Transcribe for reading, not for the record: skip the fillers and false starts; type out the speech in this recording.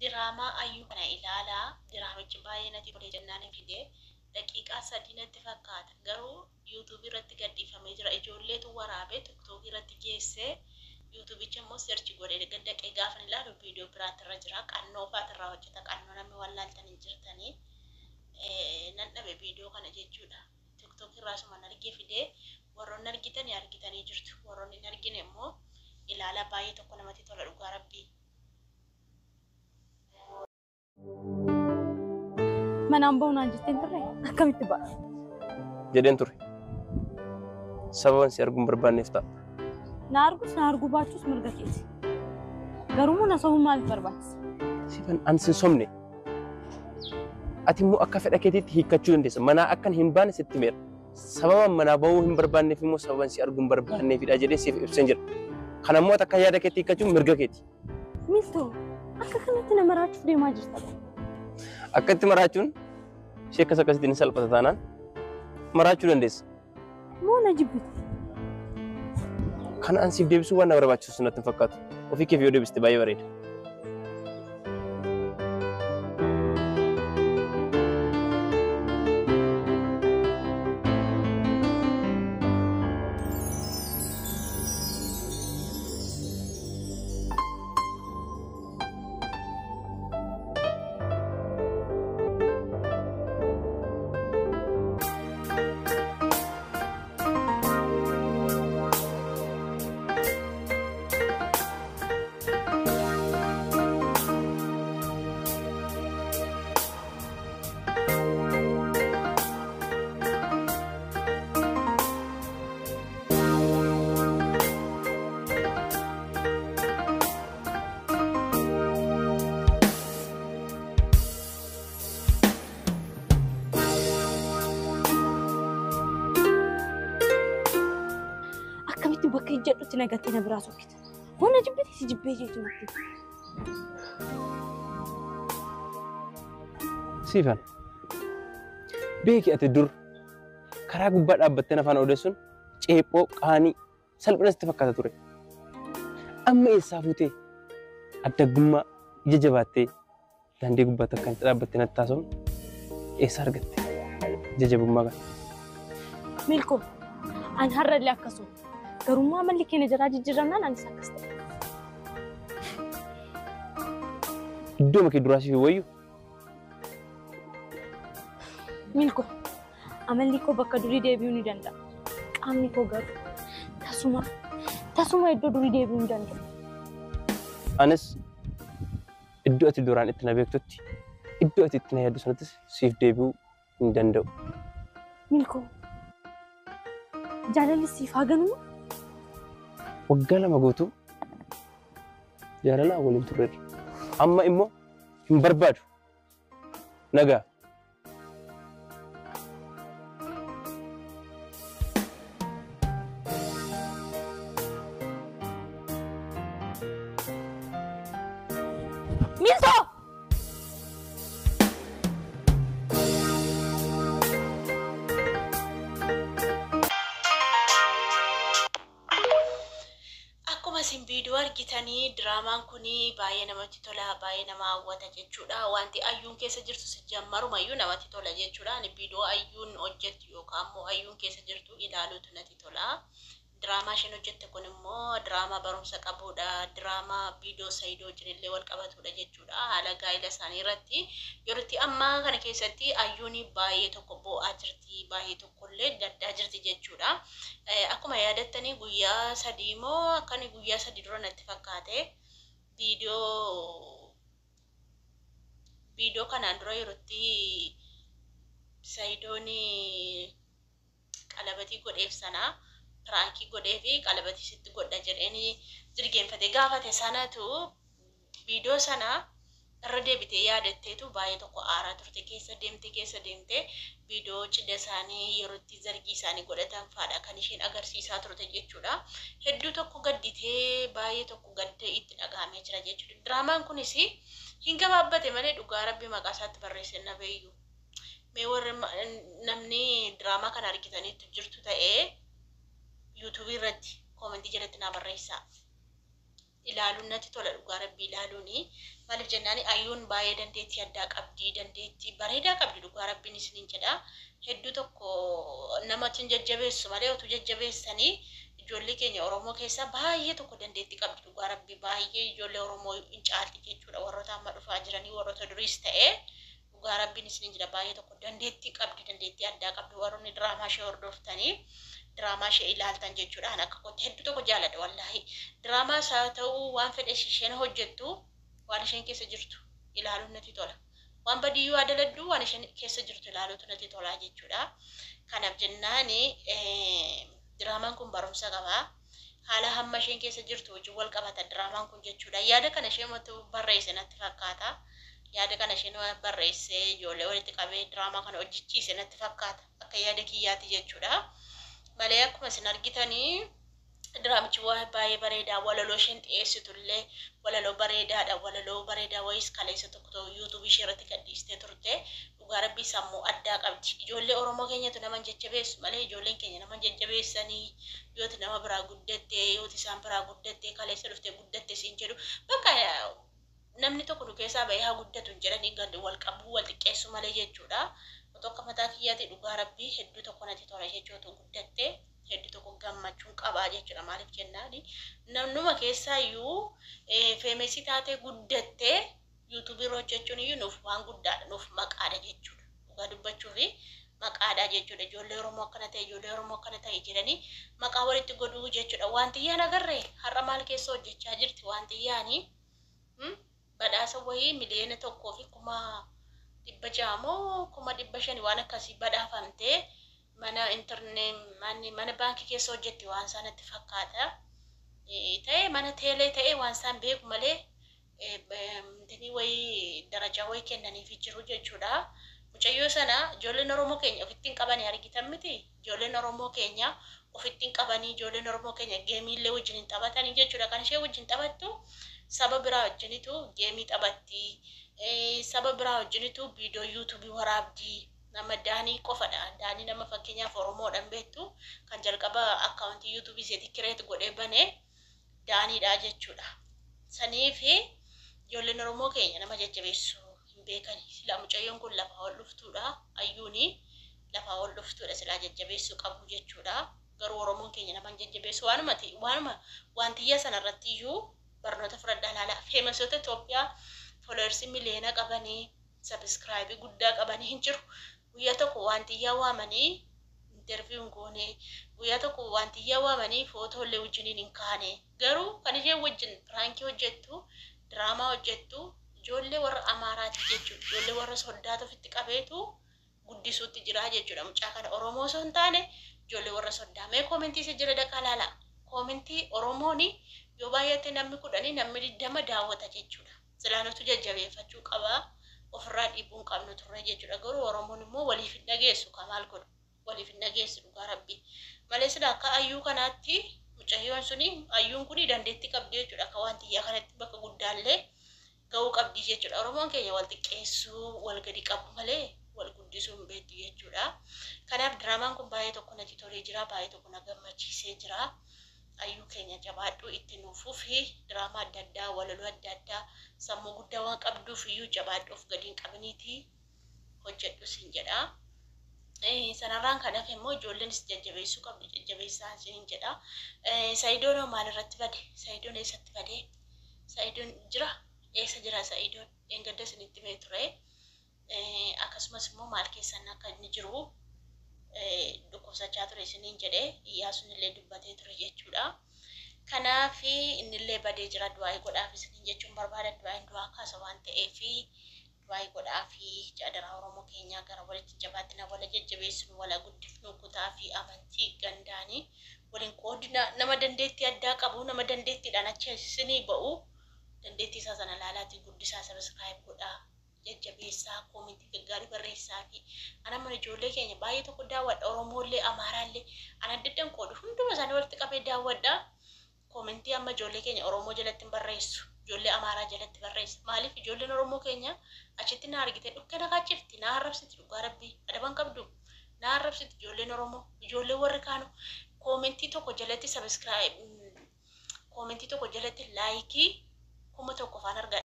Diraamaa Ayyuu kana ilaalaa diraamichi baay'ee natti tole jennaanin fide daqiiqaa 3 natti fakkaata garuu youtube irratti gadhiifamee jira ijoolleetu waraabee tiktok irratti geesse youtubicha immoo search godhee gad dhaqee gaafan ilaalu video biraatti irra jira qannoo faati irraa hojjeta qannoo namni wallaaltan hin jirtanii nan dhabe video kana jechuudha tiktok irraa isuman argee fide warroonni argitani argitanii jirtu warroonni hin argine immoo ilaalaa baay'ee tokko namatti tola dhugaa rabbii. Manaan bahu naan jetteen turre akkamitti ba'a? Jedheen ture. Sababan si arguu hin barbaanneef ta'a. Na argus na arguu baachuus mirga keeti. Garuu na sobuun maaliif barbaachisa? Sifan an sin sobne. Ati immoo akka fedha keetiitti hiikkachuu dandeessa. Manaa akkan hin baane sitti himeera. Sababan manaa bahuu hin barbaanneef immoo sababan si arguu hin barbaanneefidha jedhee siif ibseen jira. Kana immoo ati akka yaada keetti hiikkachuun mirga keeti. Miltoo akka kanatti na maraachuuf deemaa jirta. Akkatti maraachuun ishee akkas akkasitti ni salphata taanaan maraachuu dandeessa. Moo na jibbite? Kana an siif deebisuu waan na barbaachisu natti hin fakkaatu. Ofii keef yoo deebiste baay'ee bareeda. Akkamitti bakka ijjadhutti na gattee na biraa sokkita. Hoo na jibbite si jibbee jeetu natti. Siifan. Beeki ati dur karaa gubbaa dhaabbattee na faana odeessuun ceephoo qaanii salphina sitti fakkaata ture. Amma eessaa fuutee addaggummaa ija jabaattee daandii gubbaatti akkanatti dhaabbattee natti haasofne eessaa argatte ija jabummaa kana? Milkoo an har'allee akkasuma. Garummaa amalli keenya jaraa jijjiiramnaan anis akkas ta'e. Iddooma kee duraa siif wayyu Milko, amalli koo bakka durii deebi'uu ni danda'a. Qaamni koo garuu tasuma tasuma iddoo durii deebi'uu hin danda'u. Anis iddoo ati duraan itti na beektutti iddoo ati itti na yaaddu sanattis siif deebi'uu hin danda'u. Milko, jaalalli siif haa ganuma? Waggaa 2 guutuu jaalalaa waliin turreerra. Amma immoo hin barbaadu. Nagaa. Miltoo! Akkuma isin viidiyoo argitanii diraamaan kun baay'ee namatti tola baay'ee nama hawwata jechuudha. Wanti ayyuun keessa jirtu jammarumayyuu namatti tola jechuudha. Ani viidiyoo ayyuun hojjettu yookaan immoo ayyuun keessa jirtu ilaaluutu natti tola. Diraamaa isheen hojjette kun immoo diraamaa barumsa qabuudha. Diraamaa viidiyoo Sayidoo wajjin illee wal qabatudha jechuudha. Haala gaa'ila isaanii irratti yerootti ammaa kana keessatti ayyuun baay'ee tokko boo'aa jirti baay'ee tokko illee gaddaa jirti jechuudha. Akkuma yaadattanii guyyaa 3 moo akkani guyyaa 3 dura natti fakkaate viidiyoo viidiyoo kanaan dura yerootti Sayidoon qalabatii godheef sana piraankii godheefi qalabatii sitti godha jedheeni jilgeenfatee gaafate sanatu viidiyoo sana irra deebitee yaadatteetu baay'ee tokko aaraa turte keessa deemte keessa deemte viidiyoo cidha isaanii yeroo itti zargii isaanii godhatan faadha kan isheen agarsiisaa turte jechuudha. Hedduu tokko gadditee baay'ee tokko gadda itti dhaga'amee jira jechuudha. Diraamaan kunis hin gabaabbate malee dhugaa rabbi maqaa isaatti barreesse nabeeyyu. Mee warri namni diraamaa kana argitaniittu jirtu ta'ee yuutuubii irratti koomentii jalatti naa barreessaa. Ilaaluun natti tola dhugaa rabbii ilaaluuni. Maaliif jennaani ayyuun baay'ee dandeettii addaa qabdi, dandeettii bareedaa qabdi dhugaa rabbiin isiniin jedha. Hedduu tokko namatti hin jajjabeessu malee otuu jajjabeessanii ijoollee keenya Oromoo keessaa baay'ee tokko dandeettii qabdi dhugaa rabbii baay'ee ijoollee Oromoo hin caalti jechuudha warroota amma dhufaa jiranii warroota duriis ta'ee dhugaa rabbiin isiniin jedha baay'ee tokko dandeettii qabdi dandeettii addaa qabdi warroonni diraamaa ishee hordoftanii diraamaa ishee ilaaltan jechuudha an akka kootti hedduu tokko jaaladha wallaahi diraamaa isaa ta'uu waan fedhe isheen hojjettu waan isheen keessa jirtu ilaaluun natti tola waan badiyyuu haa daladdu waan isheen keessa jirtu ilaaluutu natti tola jechuudha kanaaf jennaani diraamaan kun barumsa qaba haala hamma isheen keessa jirtu wajjin wal qabata diraamaan kun jechuudha yaada kana isheen barreesse natti fakkaata yaada kana isheen barreesse ijoollee walitti qabee diraamaa kana hojjechiise natti fakkaata akka yaada kiyyaatti jechuudha malee akkuma isin argitanii diraamichi waan baay'ee bareedaa walaloo isheen dhiyeessitu illee walaloo bareedaadha walaloo bareedaa wayiis kaleessa tokko tokko yuutuubii ishee irratti gadhiistee turte dhugaa rabbii sammuu addaa qabdi ijoollee Oromoo keenyatu nama jajjabeessu malee ijoolleen keenya nama jajjabeessanii yooti nama biraa guddatte yooti isaan biraa guddatte kaleessa dhufte guddatte siin jedhu bakka namni tokko nu keessaa bahee haa guddatu hin jedhanii gadi wal qabuu wal xiqqeessu malee jechuudha. Otoo akka mataa kiyyaatti dhugaa rabbii hedduu tokko natti tola jechuudha guddatte hedduu tokko gammachuun qabaa jechuudha maaliif jennaani namnuma keessaa iyyuu feemesii taatee guddattee yuutuubii irra hojjechuun iyyuu nuuf waan guddaadha nuuf maqaadha jechuudha dhugaa dubbachuufi maqaadha jechuudha ijoollee Oromoo akkana ta'e ijoollee Oromoo akkana ta'e jedhanii maqaa walitti godhuu jechuudha wanti iyyaan agarree har'a maal keessa hojjechaa jirti wanti iyyaanii badhaasa wayii 1,600,000 moo 500,000 waan akkasii badhaafamtee mana internet mana baankii keessa hojjetti waan isaa natti fakkaata. Ta'ee mana teelee ta'ee waan isaan beeku malee dinii wayii darajaa wayii kennaniifi jiru jechuudha. Mucayyoo sana ijoolleen Oromoo keenya ofitti hin qabanii argitan miti. Ijoolleen Oromoo keenya ofitti hin qabanii ijoolleen Oromoo keenya geemiillee wajjin hin taphatanii jechuudha. Kan ishee wajjin taphattu saba biraa wajjinitu geemii taphatti. Saba biraa wajjinitu viidiyoo yuutuubii waraabdi. Nama Daanii qofadha. Daanii nama fakkeenyaaf Oromoodhaan beektu kan jalqaba akkaawuntii yuutuubii isheetii kireet godhee bane Daaniidha jechuudha. Saniifi ijoolleen Oromoo keenya nama jajjabeessu hin beekani. Silaa mucayyoon kun lafaa ol dhuftuudha. Ayyuuni lafaa ol dhuftuudha silaa jajjabeessuu qabu jechuudha. Garuu Oromoon keenya nama hin jajjabeessu waanuma waanuma wantiyyaa sanarratti iyyuu barnoota fudhadhaa ilaalaa. Feemasoota Itoophiyaa foolowersii miliyoona qabanii sabiskiraayibii guddaa qabanii hin jiru. Guyyaa tokko wantiyyaa waamanii interviiyuu hin goone. Guyyaa tokko wantiyyaa waamanii footoolee wajjiniin hin kaane. Garuu kan isheen wajjin piraankii hojjettu, diraamaa hojjettu ijoollee warra Amaaraati jechuudha. Ijoollee warra soddaatu ofitti qabeetu guddisuutti jira jechuudha. Mucaa kana Oromoo osoo hin taane ijoollee warra soddaa. Mee koomentii isa jala dhaqaa ilaala. Koomentii Oromooni yoo baay'ate namni 10 namni 20 daawwata jechuudha. Silaa nutu jajjabeeffachuu qaba. Ofirraa dhiibuu hin qabnu turre jechuudha. Garuu Oromoon immoo waliif hin dhageessu ka maal godhu. Waliif hin dhageessu dhugaa rabbii. Malee sila akka ayyuu kanaatti mucayyoon suni ayyuun kuni dandeettii qabdi jechuudha. Akka waan xiyyaa kanatti bakka guddaallee ga'uu qabdi jechuudha. Oromoon keenya wal xiqqeessuu wal gadi qabu malee wal guddisuu hin beektu jechuudha. Kanaaf diraamaan kun baay'ee tokko natti tolee jira. Baay'ee tokko na gammachiisee jira. Ayyuu keenya jabaadhu itti nuuf fufi diraamaa adda addaa walaloo adda addaa sammuu guddaa waan qabduuf iyyuu jabaadhu of gadi hin qabiniitii hojjedhu siin jedha. Sanarraan kan hafe immoo ijoolleenis jajjabeessuu qabdu jajjabeessaa isiniin jedha. Sa'idoon hoo maal irratti bade? Sa'idoon eessatti bade? Sa'idoon jira? Eessa jira Sa'idoon? Dheengadda isinitti himee ture. Akkasumas immoo maal keessan akka inni jiru dhukkubsachaa ture isiniin jedhe Iyyaasuun illee dubbatee ture jechuudha. Kanaaf innillee badee jira du'aa'ii godhaaf isiniin jechuun barbaada du'aa'iin du'aa kaasa waan ta'eef du'aa'ii godhaaf adaraa Oromoo keenyaa gara walitti jabaatina wala jajjabeessinu wala guddifnu kutaa fi amantii gandaanii waliin qoodina nama dandeettii addaa qabu nama dandeettiidhaan achi isinii ba'u dandeettii isaa sana laalaatii guddisaa sabiskiraayib godhaa jajjabeessaa koomentii gaggaarii barreessaa fi ana mana ijoollee keenya baay'ee tokko daawwadha Oromoollee Amaaraallee ana adda addan qoodu hunduma isaanii walitti qabee daawwadha koomentii amma ijoollee keenya Oromoo jalatti hin barreessu ijoollee Amaaraa jalatti barreessa maaliif ijoolleen Oromoo keenya achitti na argite dhukkee na kaachifti na arrabsiti dhugaa rabbii adaban qabdu na arrabsiti ijoolleen Oromoo ijoollee warri kaanu koomentii tokko jalatti sabiskiraayib Koomentii tokko jalatti laayikii 1000 faan argadha.